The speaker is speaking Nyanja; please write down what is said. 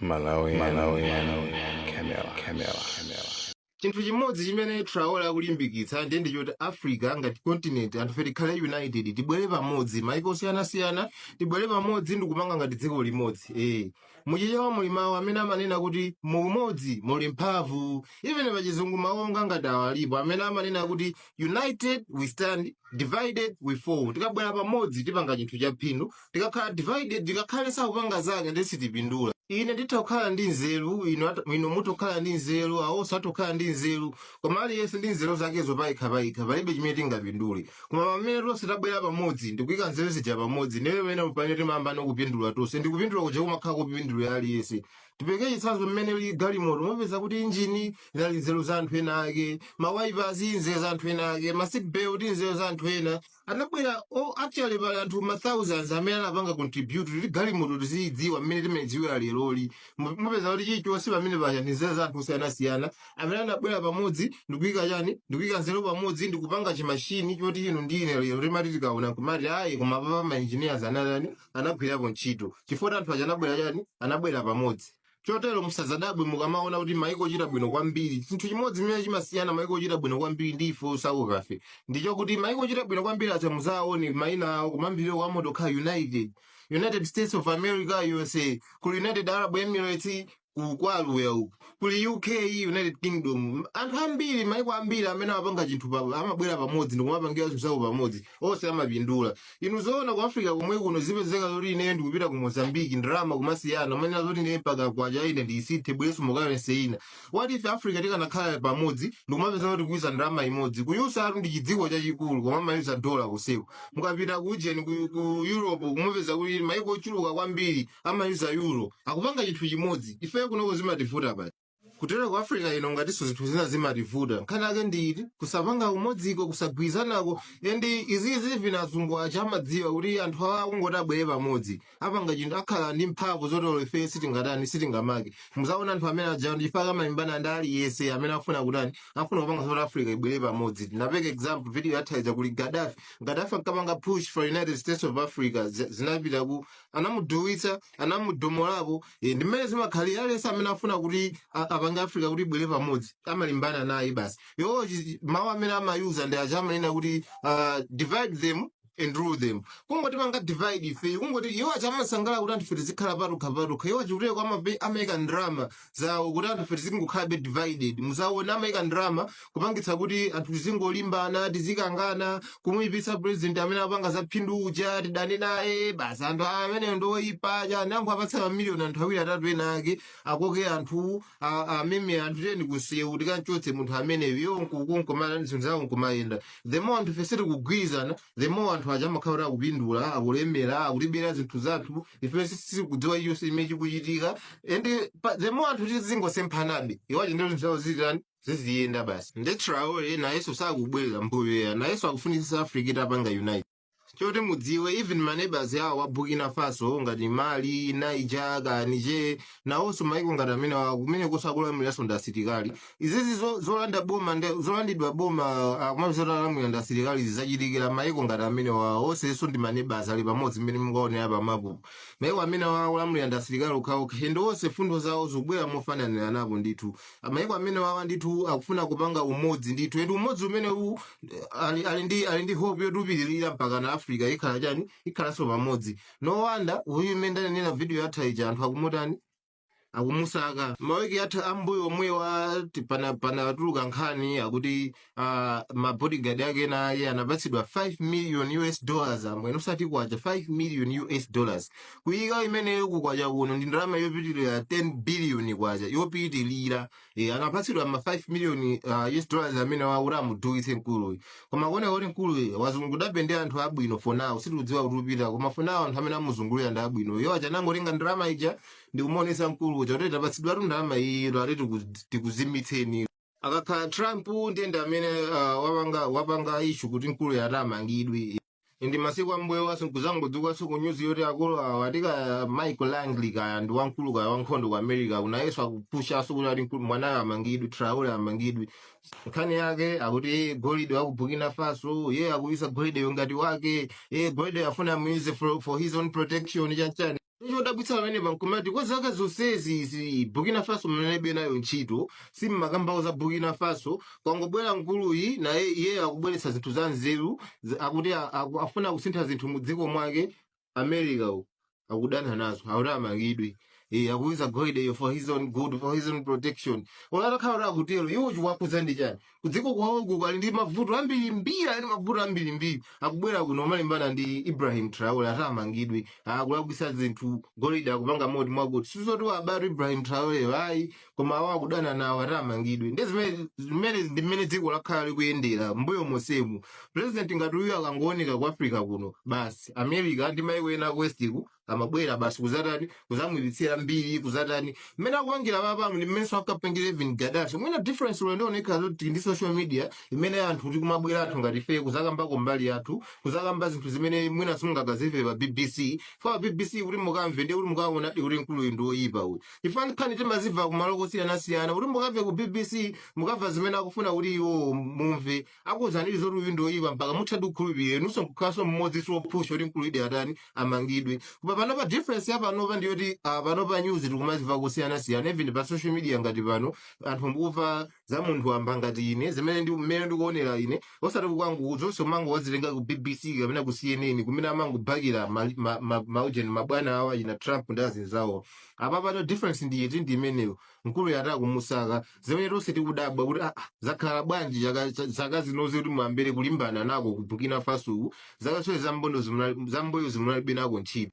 Malawi, Malawi, Camera, Camera, Camera. Chinthu chimodzi chimene Traore akulimbikitsa ndiye ndi choti Africa ngati continent, anthu fe tikhale united, tibwere pamodzi, maiko osiyanasiyana tibwere pamodzi ndikupanga ngati dziko limodzi. Muchichewa muli mawu amene amanena kuti mu umodzi muli mphamvu. Even pachizungu mawu onga ngati awa alipo amene amanena kuti "United we stand, divided we fall." Tikabwera pamodzi tipanga chinthu cha phindu. Tikakhala divided, tikakhale sakupanga zake, ndi sitipindula. Ine nditha kukhala ndi nzeru, inu mutha kukhala ndi nzeru, awonso atha kukhala ndi nzeru, koma aliyense ndi nzeru zakezo payekha payekha, palibe chimene tingapindule. Koma pamene tonse tabwera pamodzi ndikuyika nzeru zija pamodzi, ndiye pamene timayamba kupindula tonse, ndikupindula kuja kumakhala kupindula aliyense. Tipeke chitsanzo mmene uli galimoto, mupeza kuti injini inali nzeru za anthu ena ake, ma wipers nzeru za anthu ena ake, ma seat belt nzeru za anthu ena anabwera. Oh, actually pali anthu ma thousands amene anapanga contribute kuti galimoto tiziyidziwa mmene timayidziwira leroli. Mupeza kuti chilichonse pamene paja ndi nzeru za anthu osiyanasiyana amene anabwera pamodzi ndikuyika chani, ndikuyika nzeru pamodzi ndikupanga chimashini choti inu ndi ine lero timati tikaona nkumati, "Ayi, koma papa ma engineers anatani, anagwirapo ntchito," chifukwa anthu aja anabwera chani, anabwera pamodzi. Chotero musazadabwe mukamaona kuti maiko ochita bwino kwambiri, chinthu chimodzi chimene chimasiyana maiko ochita bwino kwambiri ndi ife osaukafe ndichokuti maiko ochita bwino kwambiri aja muzaone mayina awo kumambiriro kwa moto kha United States of America, USA, kuli United Arab Emirates, ku kwaluya uku kuli UK, United Kingdom. Anthu ambiri, maiko ambiri amene amapanga chinthu amabwera pamodzi ndikumapangira zinthu zawo pamodzi, onse amapindula. Inu zoona ku Africa komwe kuno zipezeka zoti ineyo ndikupita ku Mozambique, ndalama kumasiyana, manena zoti ine mpaka kwacha ine ndiyisinthe bwereso mu currency ina. What if Africa tikanakhala pamodzi ndikumapeza kuti kuyuza ndalama imodzi? Kuyusa atu ndi chidziko chachikulu, koma amayuza dola kuseko. Mukapita ku ujeni ku Europe, kumapeza kuti maiko ochuluka kwambiri amayuza euro, akupanga chinthu chimodzi. Ifeyo kunoko zimativuta pati? Kutero ku Africa ino ngatinso zinthu zina zimativuta, nkhani ake nditi kusapanga umodziko, kusagwirizanako. And izizi vina azungu aja amadziwa kuti anthu awa akungoti abwere pamodzi apanga chinthu, akhala ndi mphamvu zotero ife sitingatani, sitingamake. Muzaona anthu amene aja ndife akamalimbana ndi aliyense amene afuna kutani, afuna kupanga South Africa ibwere pamodzi. Tinapeka example video yatha ija, kuli Gaddafi. Gaddafi ankapanga push for United States of Africa, zinapita ku anamuduwitsa, anamudomolapo. Ndi mmene zimakhalira. Aliyense amene afuna kuti apange Africa kuti ibwere pamodzi amalimbana naye basi. Iwo mawu amene amayuza ndi aja amanena kuti "Divide them and rule them." Kungoti panga divide ife, kungoti iwo aja amasangala kuti anthu ife tizikhala patokha patokha. Iwo achikuteko amayika ndrama zawo kuti anthu ife tizingokhalabe divided. Muzaona amayika ndrama kupangitsa kuti anthu tizingolimbana, tizikangana, kumuyipitsa president amene apanga za phindu uja, tidane naye basi, anthu amene ndoyipa chani. Anthu apatsa mamiliyoni anthu awiri, atatu ena ake, akoke anthu, ameme anthu, tiyeni kusewu tikanchotse munthu ameneyo. Iwo nkukunkomana zinthu zawo nkumayenda. The more anthu ife sitikugwirizana, the more anthu aja amakhala kuti akupindula, akulemera, akutibera zinthu zathu, ife sitikudziwa chilichonse chimene chikuchitika. And the more anthu tizingosemphanabe, iwo aja ndio zinthu zawo zitani, ziziyenda basi. Nde Traore nayenso sakubwerera mbuyo, nayenso akufunitsitsa Africa itapanga unite. Choti mudziwe, even ma neighbors yawo wa Burkina Faso ngati Mali, Niger ka Niger, nawonso maiko ngati amene wa kumene kosakulamuliranso ndi asilikali. Izizi zolanda boma zolandidwa boma, akumazolamulira ndi asilikali, zizachitikira maiko ngati amene wa onsenso ndi ma neighbors ali pamodzi. Mmene mukaonera pamapu, maiko amene wakulamulira ndi asilikali okhaokha, and onse fundo zawo zikubwera mofananira napo ndithu. Maiko amene wawa ndithu akufuna kupanga umodzi ndithu, and umodzi umene ali ndi hope yotupitirira mpaka na Africa ikhala chani, ikhalanso pamodzi. No wonder uyu imene ndanenera video yatha ija, anthu akumutani, akumusaka. Mawiki atha ambuyo omwewa panatuluka nkhani akuti ma bodyguard ake naye anapatsidwa 5 million US dollars, amwene, usati kwacha, 5 million US dollars. Kuyika imeneyo kukwacha kuno ndi ndalama yopitilira 10 billion kwacha yopitilira. Anapatsidwa ma 5 million US dollars amene wakuti amuduwitse mkuluyu. Koma kuoneka kuti mkuluyu wazungudabe ndi anthu abwino for now, sitikudziwa kuti upita, koma for now anthu amene amuzungulira ndi abwino. Iwo aja anangotenga ndalama ija ndikumuonesa mkulu uja kuti tapatsidwatu ndalama iyi, ati tikuzimitseni. Akakhala Trump ndiye ndi amene wapanga issue kuti mkulu atamangidwe. Ndi masiku ambuyo waso nkuzangodzukanso ku news yoti akulu awa atika Michael Langley, kaya ndi wamkulu kaya wankhondo ku America, unayenso akupushaso kuti ali mkulu mwanayo amangidwe, Traore amangidwe. Nkhani yake akuti golide wa ku Burkina Faso, ye akuyisa golideyo ngati wake, ye golide afuna amuyuze for his own protection, chanchani. Chodabwitsa pamenepa nkumati kwa zaka zonsezi izi Burkina Faso munalibe nayo ntchito, simmakambawo za Burkina Faso. Kwangobwera mkuluyi, naye iye akubweretsa zinthu za nzeru, akuti afuna kusintha zinthu mu dziko mwake. America uku akudana nazo, akuti amangidwe. Akuyuza golide for his own good, for his own protection. Olatakhala kuti akutero, iwo chikuwakhudza ndi chani? Kudziko kwawoku ali ndi mavuto ambirimbiri, ali ndi mavuto ambirimbiri. Akubwera kuno amalimbana ndi Ibrahim Traore, ati amangidwe, akulakwisa zinthu, golide akupanga moti mwakuti sizoti wabatu Ibrahim Traore ayi, koma awo akudana nawo, ati amangidwe. Ndi zimene ndi mmene dziko lakhala likuyendera mbuyo monsemu. President ngati uyu akangooneka ku Africa kuno, basi, America ndi maiko ena ku West ku amabwera basi kuzatani, kuzamwiritsira mbiri, kuzatani. Mmene akupangira papamu ndi mmenso akapangira even Gaddafi. Mwina difference ulendioneka zoti ndi social media imene anthu tikumabwera, anthu ngati ife, kuzakambako mbali yathu, kuzakamba zinthu zimene mwina simungakazimve pa BBC. Fa pa BBC kuti mukamve, ndi kuti mukaona kuti mkuluyu ndi woyipa uyu. Ifa nkhani timazimva kumalo kosiyanasiyana. Kuti mukamve ku BBC, mukamva zimene akufuna kuti iwo mumve, akuwuzanidi zoti uyu ndi woyipa, mpaka muthadi kukhulupirira, inunso nkukhalanso mmodzi siwophusha kuti mkulu ide atani, amangidwe. Koma panopa difference ya panopa ndiyoti panopa news tikumazimva kosiyanasiyana, even pa social media. Ngati pano anthu mukumva za munthu wamba ngati ine, zimene ndi mmene ndikuonera ine, osati kwangu zonse umango wazitenga ku BBC kapena ku CNN, kumene amangobhakira maujeni mabwana awo achina Trump ndi azinzawo. Apa pano difference ndi iti? Ndi imeneyo. Mkulu yata kumusaka, zimene tonse tikudabwa kuti zakhala bwanji zaka zinozi kuti muyambere kulimbana nako ku Burkina Faso uku, zaka zonse zamboyo zimunalibe nako ntchito.